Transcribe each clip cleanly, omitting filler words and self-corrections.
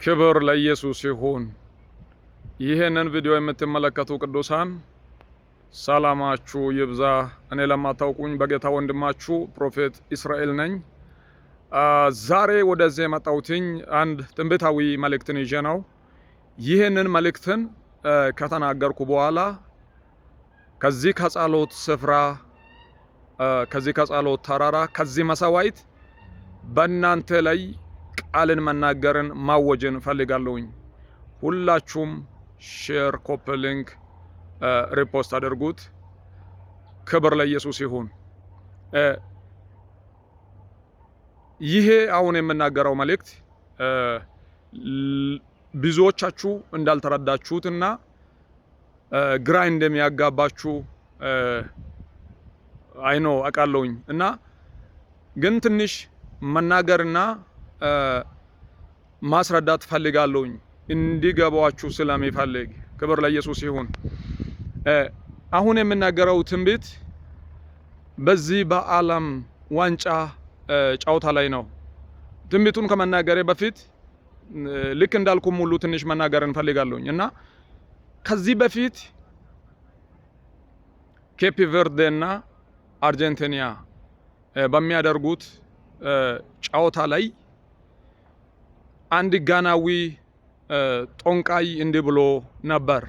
ክብር ለኢየሱስ ይሁን። ይህንን ቪዲዮ የምትመለከቱ ቅዱሳን ሰላማችሁ ይብዛ። እኔ ለማታውቁኝ በጌታ ወንድማችሁ Prophet እስራኤል ነኝ። ዛሬ ወደዚህ የመጣሁትኝ አንድ ትንቢታዊ መልእክትን ይዤ ነው። ይህንን መልእክትን ከተናገርኩ በኋላ ከዚህ ከጸሎት ስፍራ፣ ከዚህ ከጸሎት ተራራ፣ ከዚህ መሰዋዕት በእናንተ ላይ ቃልን መናገርን ማወጅን ፈልጋለሁኝ። ሁላችሁም share፣ copy link፣ repost አድርጉት። ክብር ለኢየሱስ ይሁን። ይሄ አሁን የምናገረው መልእክት ብዙዎቻችሁ እንዳልተረዳችሁትና ግራ እንደሚያጋባችሁ I know፣ አውቃለሁኝ፣ እና ግን ትንሽ መናገርና ማስረዳት ፈልጋለሁኝ እንዲገባችሁ ስለሚፈልግ። ክብር ለኢየሱስ ይሁን። አሁን የምናገረው ትንቢት በዚህ በዓለም ዋንጫ ጨዋታ ላይ ነው። ትንቢቱን ከመናገሬ በፊት ልክ እንዳልኩም ሁሉ ትንሽ መናገር እንፈልጋለሁኝ። እና ከዚህ በፊት ኬፕ ቨርዴ እና አርጀንቲና በሚያደርጉት ጨዋታ ላይ አንድ ጋናዊ ጠንቋይ እንዲህ ብሎ ነበር።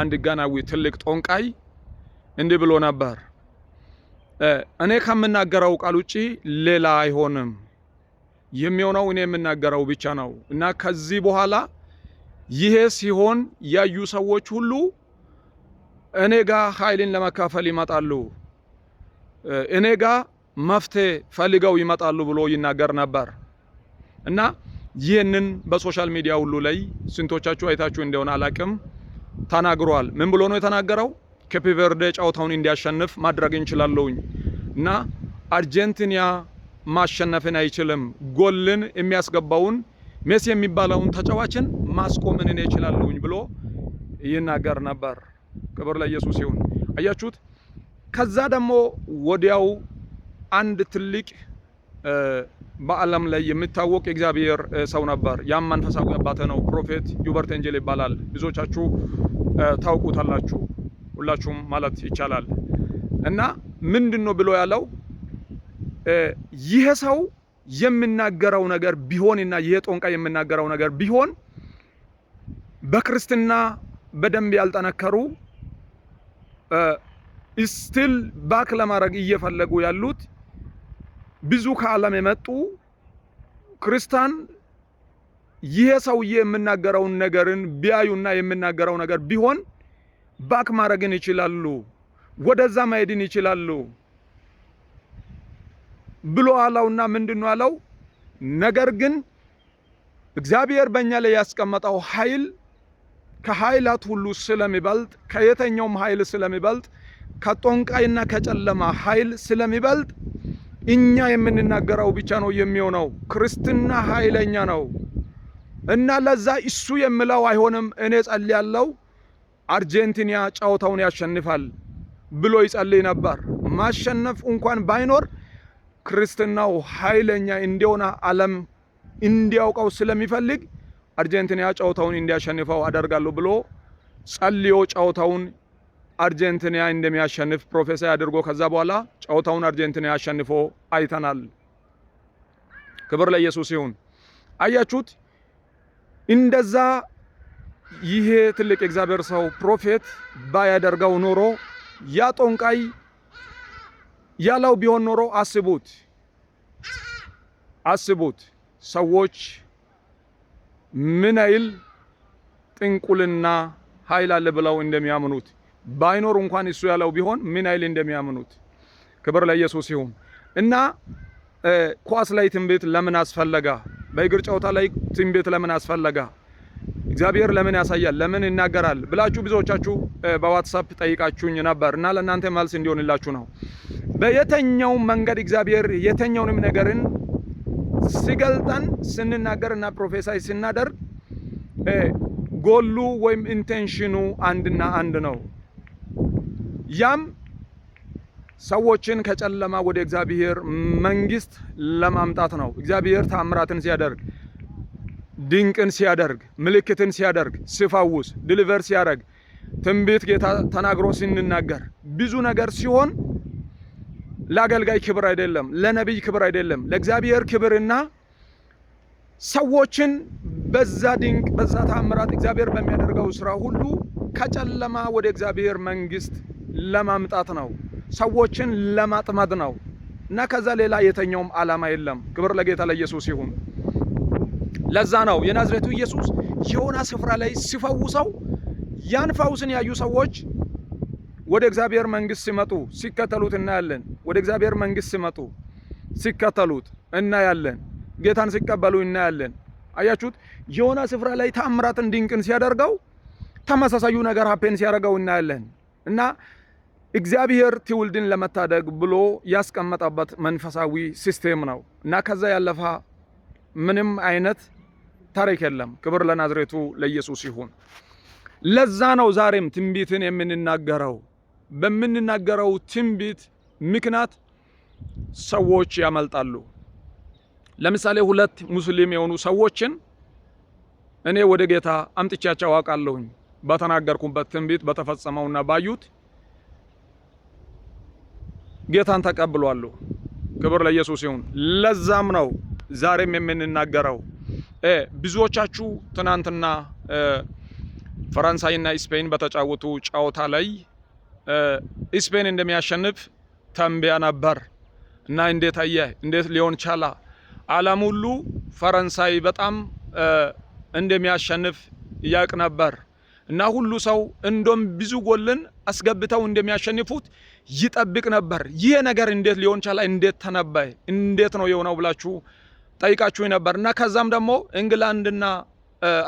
አንድ ጋናዊ ትልቅ ጠንቋይ እንዲህ ብሎ ነበር። እኔ ከምናገረው ቃል ውጪ ሌላ አይሆንም። የሚሆነው እኔ የምናገረው ብቻ ነው፣ እና ከዚህ በኋላ ይሄ ሲሆን ያዩ ሰዎች ሁሉ እኔ ጋር ኃይልን ለመካፈል ይመጣሉ፣ እኔ ጋር መፍትሄ ፈልገው ይመጣሉ ብሎ ይናገር ነበር። እና ይህንን በ social media ሁሉ ላይ ስንቶቻችሁ አይታችሁ እንደሆነ አላቅም፣ ተናግሯል። ምን ብሎ ነው የተናገረው? ኬፕ ቨርዴ ጨዋታውን እንዲያሸንፍ ማድረግ እንችላለሁኝ እና አርጀንቲና ማሸነፍን አይችልም፣ ጎልን የሚያስገባውን ሜሲ የሚባለውን ተጫዋችን ማስቆምን እኔ እችላለሁኝ ብሎ ይናገር ነበር። ክብር ለኢየሱስ ይሁን። አያችሁት? ከዛ ደግሞ ወዲያው አንድ ትልቅ በዓለም ላይ የሚታወቅ የእግዚአብሔር ሰው ነበር። ያም መንፈሳዊ አባት ነው። Prophet ዩበርት ኤንጀል ይባላል። ብዙዎቻችሁ ታውቁታላችሁ፣ ሁላችሁም ማለት ይቻላል። እና ምንድን ነው ብሎ ያለው? ይሄ ሰው የሚናገረው ነገር ቢሆንና ይሄ ጠንቋይ የሚናገረው ነገር ቢሆን በክርስትና በደንብ ያልጠነከሩ፣ still back ለማድረግ እየፈለጉ ያሉት ብዙ ከዓለም የመጡ ክርስቲያን ይሄ ሰውዬ የሚናገረውን ነገርን ቢያዩና የሚናገረው ነገር ቢሆን back ማድረግን ይችላሉ፣ ወደዛ መሄድን ይችላሉ ብሎ አለውና ምንድን ነው ያለው? ነገር ግን እግዚአብሔር በእኛ ላይ ያስቀመጠው ኃይል ከኃይላት ሁሉ ስለሚበልጥ፣ ከየትኛውም ኃይል ስለሚበልጥ፣ ከጠንቋይና ከጨለማ ኃይል ስለሚበልጥ እኛ የምንናገረው ብቻ ነው የሚሆነው። ክርስትና ኃይለኛ ነው እና ለዛ እሱ የሚለው አይሆንም። እኔ ጸልያለሁ፣ አርጀንቲና ጨዋታውን ያሸንፋል ብሎ ይጸልይ ነበር። ማሸነፍ እንኳን ባይኖር ክርስትናው ኃይለኛ እንደሆነ ዓለም እንዲያውቀው ስለሚፈልግ አርጀንቲና ጨዋታውን እንዲያሸንፈው አደርጋለሁ ብሎ ጸልዮ ጨዋታውን አርጀንቲና እንደሚያሸንፍ prophesy አድርጎ ከዛ በኋላ ጨዋታውን አርጀንቲና አሸንፎ አይተናል። ክብር ለኢየሱስ ይሁን። አያችሁት? እንደዛ ይሄ ትልቅ የእግዚአብሔር ሰው prophet ባያደርገው ኖሮ፣ ያ ጠንቋይ ያለው ቢሆን ኖሮ፣ አስቡት፣ አስቡት፣ ሰዎች ምን ያህል ጥንቁልና ኃይል አለ ብለው እንደሚያምኑት፣ ባይኖር እንኳን እሱ ያለው ቢሆን ምን ያህል እንደሚያምኑት። ክብር ለኢየሱስ ይሁን። እና ኳስ ላይ ትንቢት ለምን አስፈለገ? በእግር ጨዋታ ላይ ትንቢት ለምን አስፈለገ? እግዚአብሔር ለምን ያሳያል? ለምን ይናገራል? ብላችሁ ብዙዎቻችሁ በ WhatsApp ጠይቃችሁኝ ነበር እና ለእናንተ መልስ እንዲሆንላችሁ ነው። በየትኛው መንገድ እግዚአብሔር የትኛውንም ነገርን ሲገልጠን ስንናገርና prophesy ስናደርግ ጎሉ ወይም intention ኑ አንድና አንድ ነው። ያም ሰዎችን ከጨለማ ወደ እግዚአብሔር መንግስት ለማምጣት ነው። እግዚአብሔር ታምራትን ሲያደርግ ድንቅን ሲያደርግ፣ ምልክትን ሲያደርግ፣ ሲፈውስ፣ deliver ሲያደርግ፣ ትንቢት ጌታ ተናግሮ ሲንናገር፣ ብዙ ነገር ሲሆን ለአገልጋይ ክብር አይደለም፣ ለነቢይ ክብር አይደለም፣ ለእግዚአብሔር ክብርና ሰዎችን በዛ ድንቅ፣ በዛ ተአምራት እግዚአብሔር በሚያደርገው ስራ ሁሉ ከጨለማ ወደ እግዚአብሔር መንግስት ለማምጣት ነው። ሰዎችን ለማጥመድ ነው እና ከዛ ሌላ የተኛውም ዓላማ የለም። ክብር ለጌታ ለኢየሱስ ይሁን። ለዛ ነው የናዝሬቱ ኢየሱስ የሆነ ስፍራ ላይ ሲፈውሰው ያን ፈውስን ያዩ ሰዎች ወደ እግዚአብሔር መንግስት ሲመጡ ሲከተሉት እናያለን። ወደ እግዚአብሔር መንግስት ሲመጡ ሲከተሉት እናያለን። ጌታን ሲቀበሉ እናያለን። አያችሁት? የሆነ ስፍራ ላይ ተአምራትን ድንቅን ሲያደርገው ተመሳሳዩ ነገር happen ሲያደርገው እናያለን። እና እግዚአብሔር ትውልድን ለመታደግ ብሎ ያስቀመጠበት መንፈሳዊ system ነው እና ከዛ ያለፈ ምንም አይነት ታሪክ የለም። ክብር ለናዝሬቱ ለኢየሱስ ይሁን። ለዛ ነው ዛሬም ትንቢትን የምንናገረው። በምንናገረው ትንቢት ምክንያት ሰዎች ያመልጣሉ። ለምሳሌ ሁለት ሙስሊም የሆኑ ሰዎችን እኔ ወደ ጌታ አምጥቻቸው አውቃለሁኝ። በተናገርኩበት ትንቢት በተፈጸመውና ባዩት ጌታን ተቀብሏሉ። ክብር ለኢየሱስ ይሁን። ለዛም ነው ዛሬም የምንናገረው። ብዙዎቻችሁ ትናንትና ፈረንሳይና ስፔን በተጫወቱ ጨዋታ ላይ ስፔን እንደሚያሸንፍ ተንብያ ነበር እና እንዴት አየ? እንዴት ሊሆን ቻላ? ዓለም ሁሉ ፈረንሳይ በጣም እንደሚያሸንፍ ያውቅ ነበር እና ሁሉ ሰው እንደም ብዙ ጎልን አስገብተው እንደሚያሸንፉት ይጠብቅ ነበር። ይሄ ነገር እንዴት ሊሆን ቻለ? እንዴት ተነበየ? እንዴት ነው የሆነው ብላችሁ ጠይቃችሁ ነበር። እና ከዛም ደግሞ እንግላንድና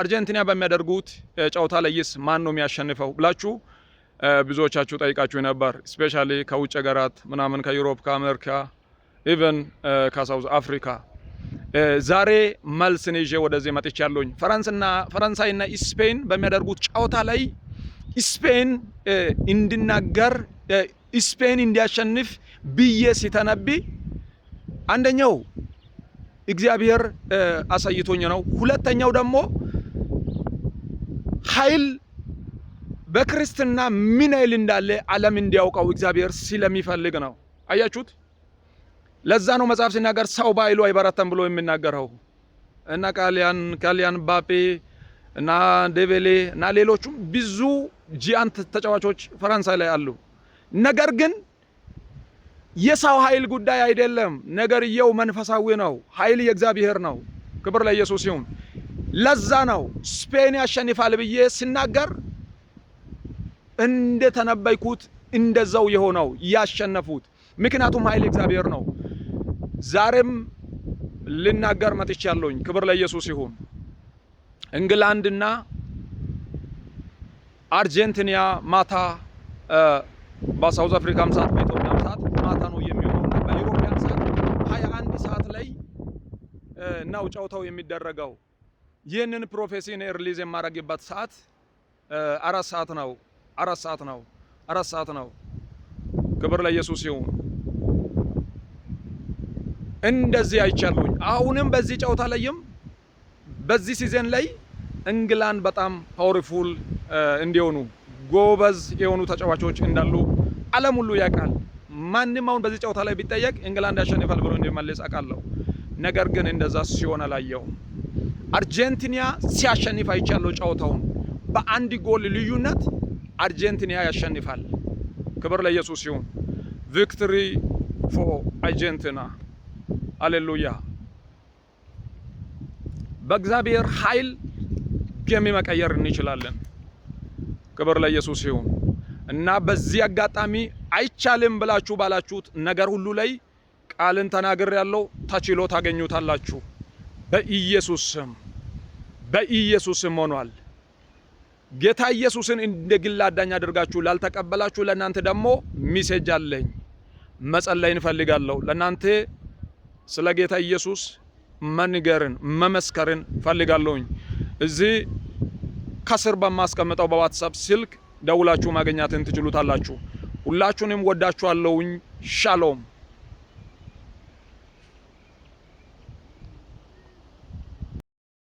አርጀንቲና በሚያደርጉት ጨዋታ ላይስ ማን ነው የሚያሸንፈው ብላችሁ ብዙዎቻችሁ ጠይቃችሁ ነበር። Especially ከውጭ ሀገራት ምናምን፣ ከ Europe፣ ከአሜሪካ፣ even ከ South Africa። ዛሬ መልስን ይዤ ወደዚህ መጥቻለሁኝ። ፈረንሳይና ስፔን በሚያደርጉት ጨዋታ ላይ ስፔን እንድናገር፣ ስፔን እንዲያሸንፍ ብዬ ሲተነብይ አንደኛው እግዚአብሔር አሳይቶኝ ነው። ሁለተኛው ደግሞ ኃይል በክርስትና ምን ኃይል እንዳለ ዓለም እንዲያውቀው እግዚአብሔር ስለሚፈልግ ነው። አያችሁት? ለዛ ነው መጽሐፍ ሲናገር ሰው በኃይሉ አይበረታም ብሎ የሚናገረው። እና ኪሊያን ምባፔ እና ዴምቤሌ እና ሌሎቹም ብዙ giant ተጫዋቾች ፈረንሳይ ላይ አሉ። ነገር ግን የሰው ኃይል ጉዳይ አይደለም። ነገርየው መንፈሳዊ ነው። ኃይል የእግዚአብሔር ነው። ክብር ለኢየሱስ ይሁን። ለዛ ነው ስፔን ያሸንፋል ብዬ ስናገር እንደተነበይኩት እንደዛው የሆነው፣ ያሸነፉት። ምክንያቱም ኃይል እግዚአብሔር ነው። ዛሬም ልናገር መጥቻለሁኝ። ክብር ለኢየሱስ ይሁን። እንግላንድና አርጀንቲና ማታ በ South Africa ም ሰዓት በኢትዮጵያም ሰዓት ማታ ነው የሚሆነው። በ European ሰዓት 21 ሰዓት ላይ ነው ጨዋታው የሚደረገው። ይህንን prophecy ን release የማደርግበት ሰዓት 4 ሰዓት ነው። 4 ሰዓት ነው። 4 ሰዓት ነው። ክብር ለኢየሱስ ይሁን። እንደዚህ አይቻለሁኝ። አሁንም በዚህ ጨዋታ ላይም በዚህ season ላይ እንግላንድ በጣም powerful እንዲሆኑ፣ ጎበዝ የሆኑ ተጫዋቾች እንዳሉ ዓለም ሁሉ ያውቃል። ማንም አሁን በዚህ ጨዋታ ላይ ቢጠየቅ እንግላንድ ያሸንፋል ብሎ እንደሚመልስ አውቃለሁ። ነገር ግን እንደዛ ሲሆን አላየውም። አርጀንቲና ሲያሸንፍ አይቻለሁ። ጨዋታውን በአንድ ጎል ልዩነት አርጀንቲና ያሸንፋል። ክብር ለኢየሱስ ይሁን። Victory for Argentina። አሌሉያ። በእግዚአብሔር ኃይል game መቀየር እንችላለን። ክብር ለኢየሱስ ይሁን እና በዚህ አጋጣሚ አይቻልም ብላችሁ ባላችሁት ነገር ሁሉ ላይ ቃልን ተናግሬያለሁ፣ ተችሎ ታገኙታላችሁ። በኢየሱስ ስም፣ በኢየሱስ ስም ሆኗል። ጌታ ኢየሱስን እንደ ግል አዳኝ አድርጋችሁ ላልተቀበላችሁ ለእናንተ ደግሞ message አለኝ። መጸለይ እንፈልጋለሁ። ለእናንተ ስለ ጌታ ኢየሱስ መንገርን መመስከርን ፈልጋለሁኝ። እዚህ ከስር በማስቀምጠው በ WhatsApp ስልክ ደውላችሁ ማግኘትን ትችሉታላችሁ። ሁላችሁንም ወዳችኋለሁኝ። ሻሎም።